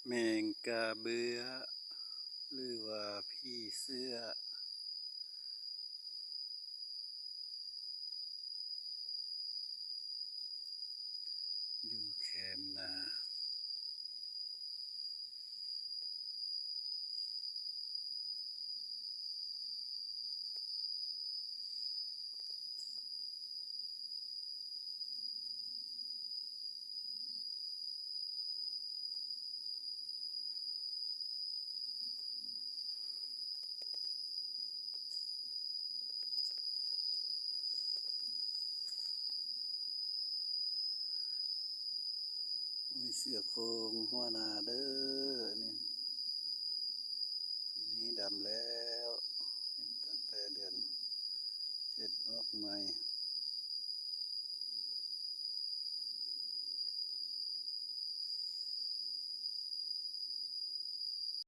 ແມງກາເບືອ ຫຼືວ່າຜີເສື້ອ ຢູ່ແຄມນາ. ໂອ້ຍ ເສື້ອໂຄ່ງຫົວໜ້າເດີ ອັນນີ້ ປີນີ້ດຳແລ້ວ ເຮັດຕັ້ງແຕ່ເດືອນເຈັດອອກໃໝ່.